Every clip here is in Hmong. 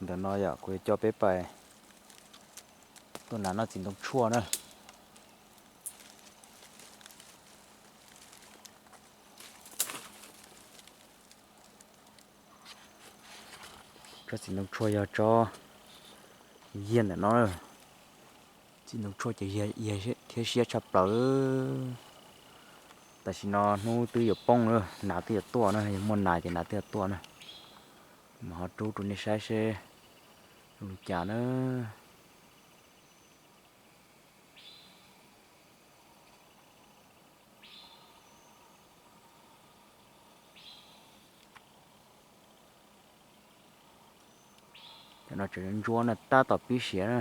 Ntawm no yom, kuv yuav coj peb pais tuaj nas noj txiv ntoo tshuaj na. Tsob txiv ntoo tshuaj yog tsob yiag ntawm no. Txiv ntoo tshuaj ces yiag thiab siab tshaj plaws. Tam sim no hnub twb yuav poob lawm, nas twb yuav tuaj na, yog muaj nas ces nas twb yuav tuaj na. Mas ho rub rau nej saib seb zoo li cas na. Cov no tseem ntsuab na, tab tom pib siav na.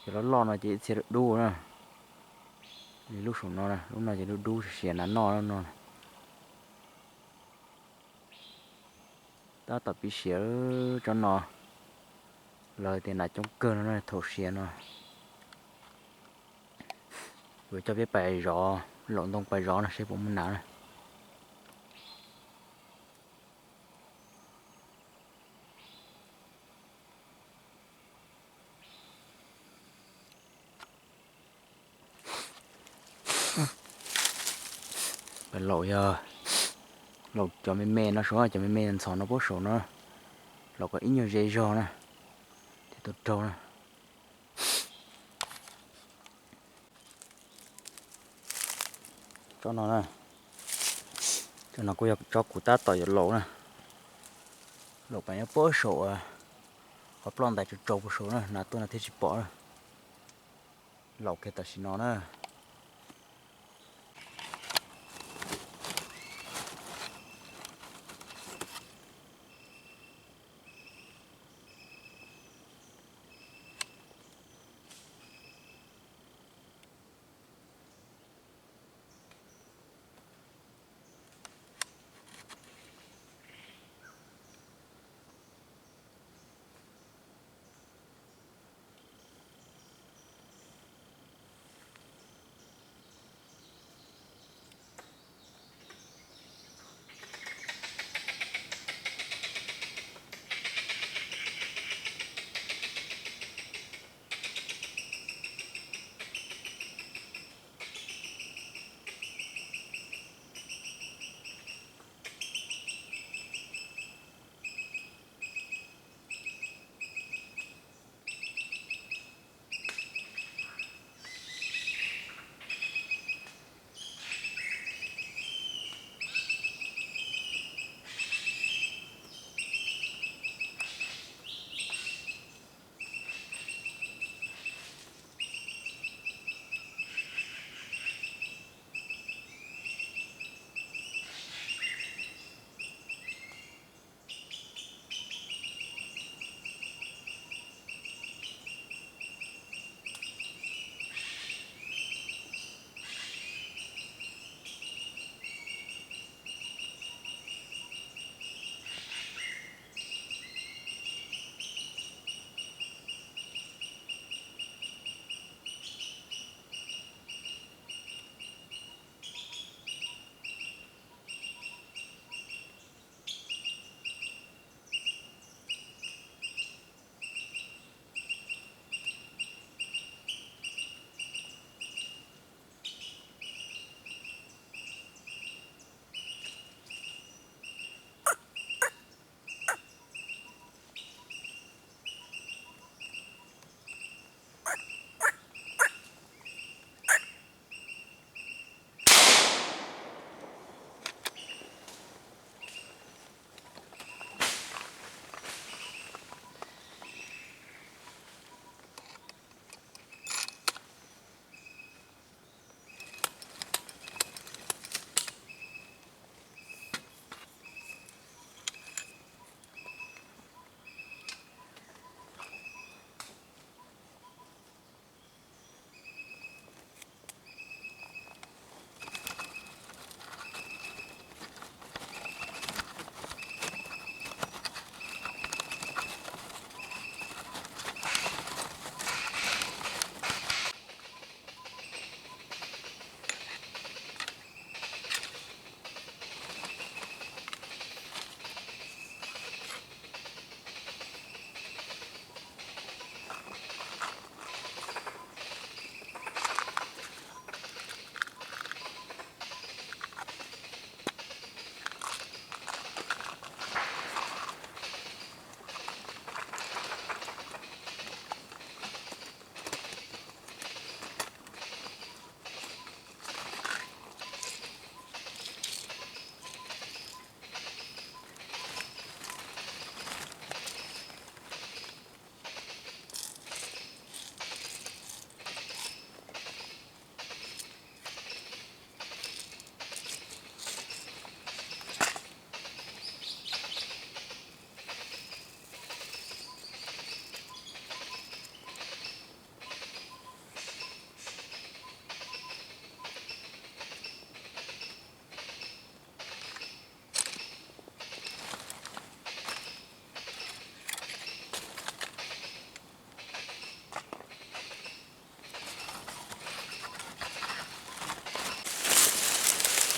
Cov loj loj no ces ib txhia dub dub na. Li lub saum no, lub no ces dub dub siav nas noj no. Tab tom pib siav tsob no, lawv tias nas coob kawg no thaum siav no. Kuv coj peb pais zov, laum ntoo pais zov no seb puas muaj nas na. Pais laum yog laum cov me me no saum, cov me me ntxhov no puag saum no, laum kom ib nyuag ze zog na, thiaj tau raug na. Tsob no, tsob no kuj yog tsob kuv tab tom yuav laum na. Laum pais nyob puag saum qhov ploj ntais tsaus tsaus puag saum na, nas tuaj no thiaj tsis pom na. Laum kiag tam sim no na.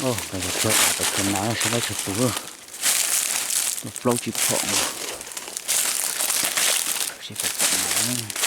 Ntawd yog chaw, chaw nas, sab laib chaw tus, tus plaub tsib phom, seb puas pom nas.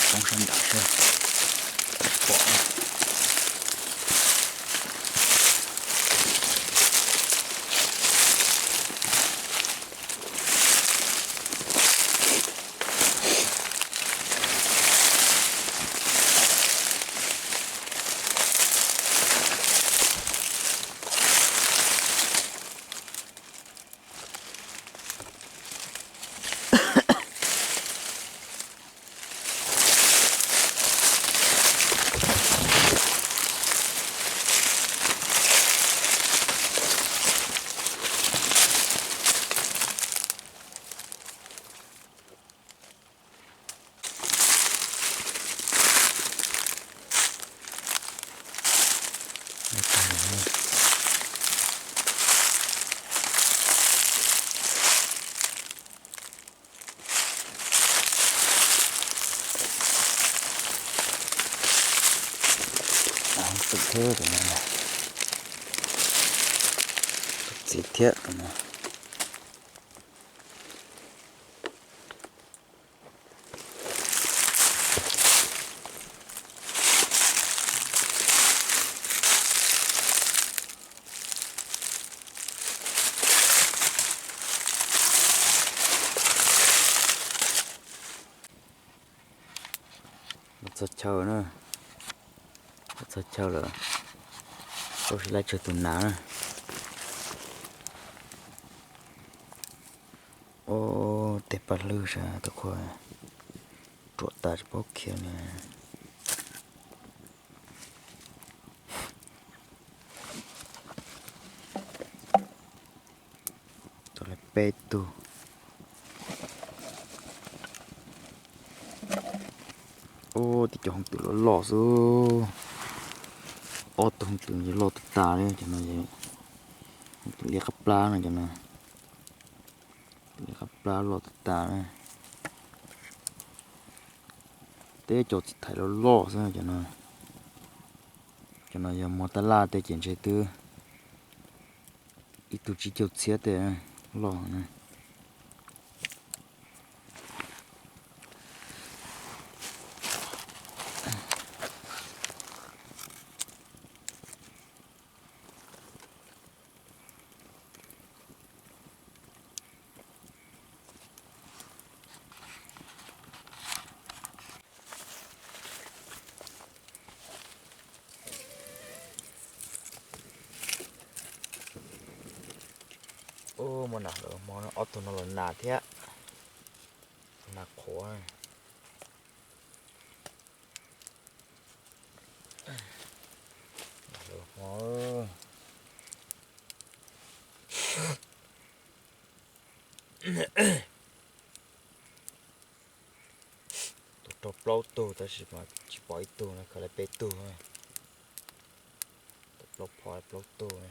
Poob sab nram seb pom. Txiv thiab tus no. Los txog chaw na, los txog chaw lawm, pab sib laib tsawg tus nas na. Ub, tej paj hlwb sab tus qhua ruam tas tsis paub khiav li. Tau li peb tug. Ub, tej cov hooj twm loj loj xwb. Ob tug hooj twm loj tas tas li cov no, hooj twm liab qab plab no cov no. Twm liab qab plab loj tas tas na. Tej cov txiv thais loj loj xwb cov no. Cov no yog muag tab laj tej ces ntshe twb ib tug tsib caug txhiab tej loj na. Ub, muaj nas lawm, hmo no ob tug no los nas thiab, nas qhuav. Nas lawm hmo. plaub tug tab sis mas tsis pom ib tug no, khaws lawm peb tug. Tau plaub phom plaub tug ne.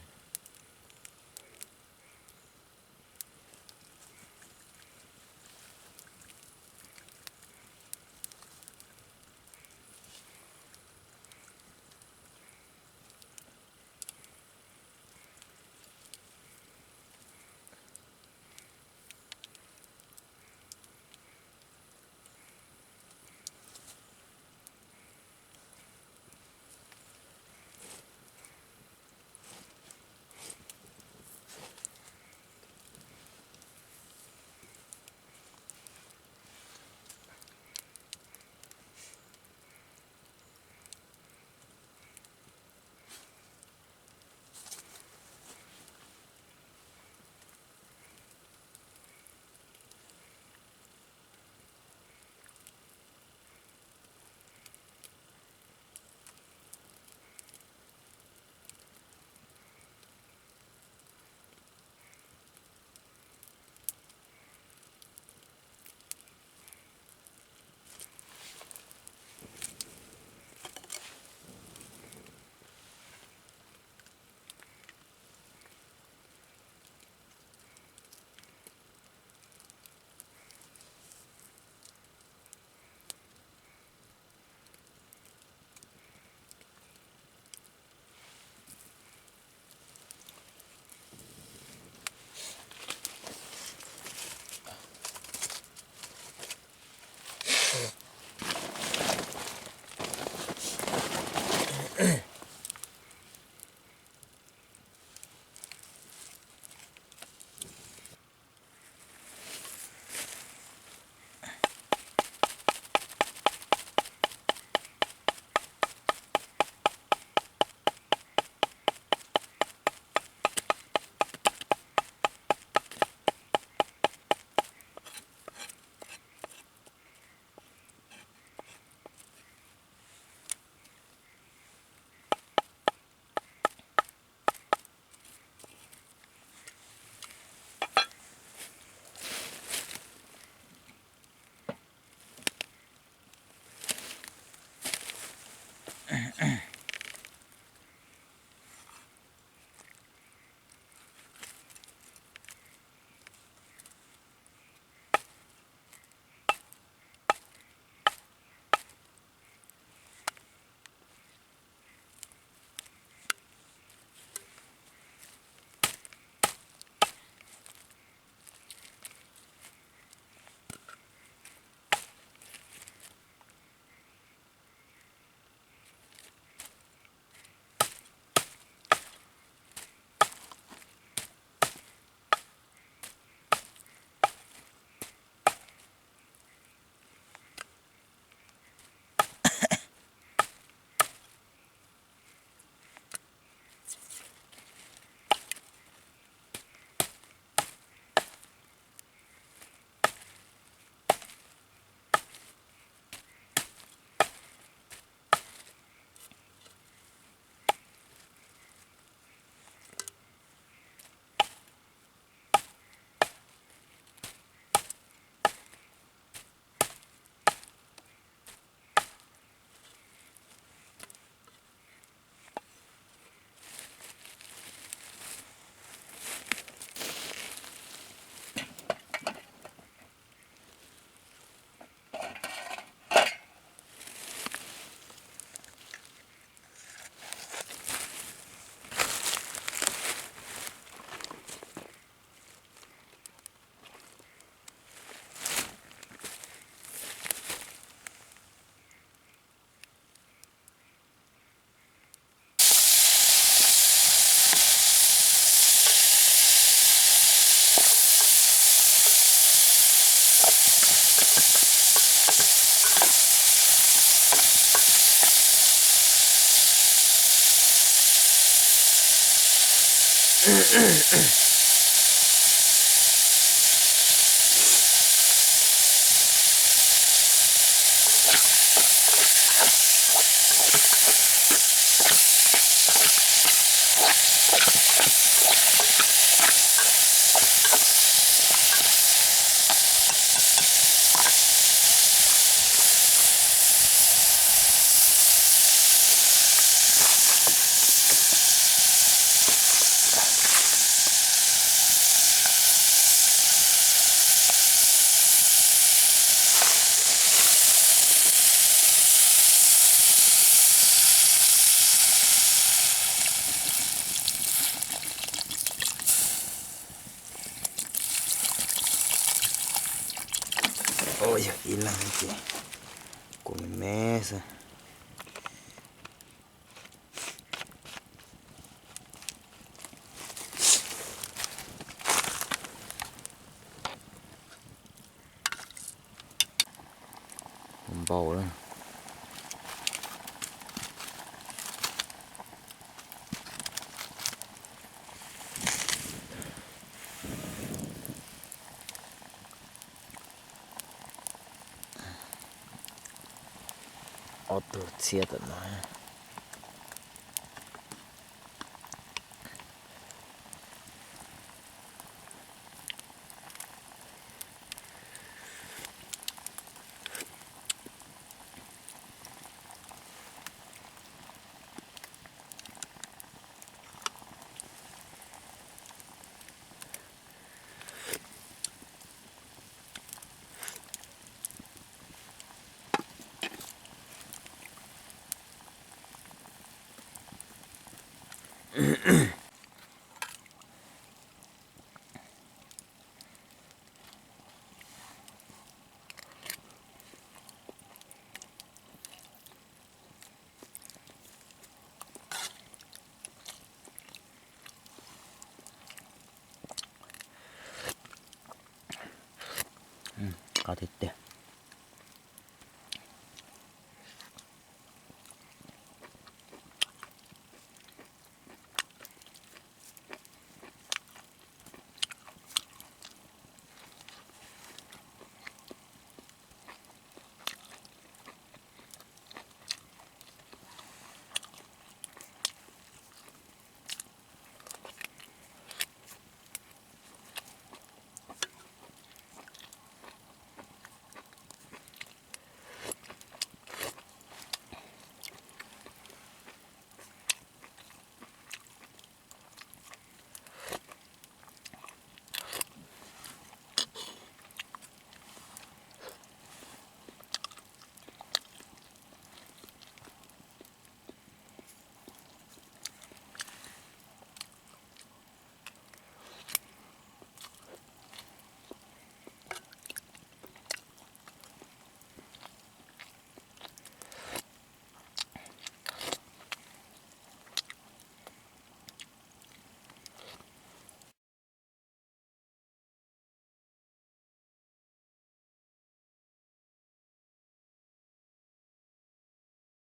Ces kuv me me xwb. Npau lawm. Ob tug txhiab tom no. Qab tiag tiag.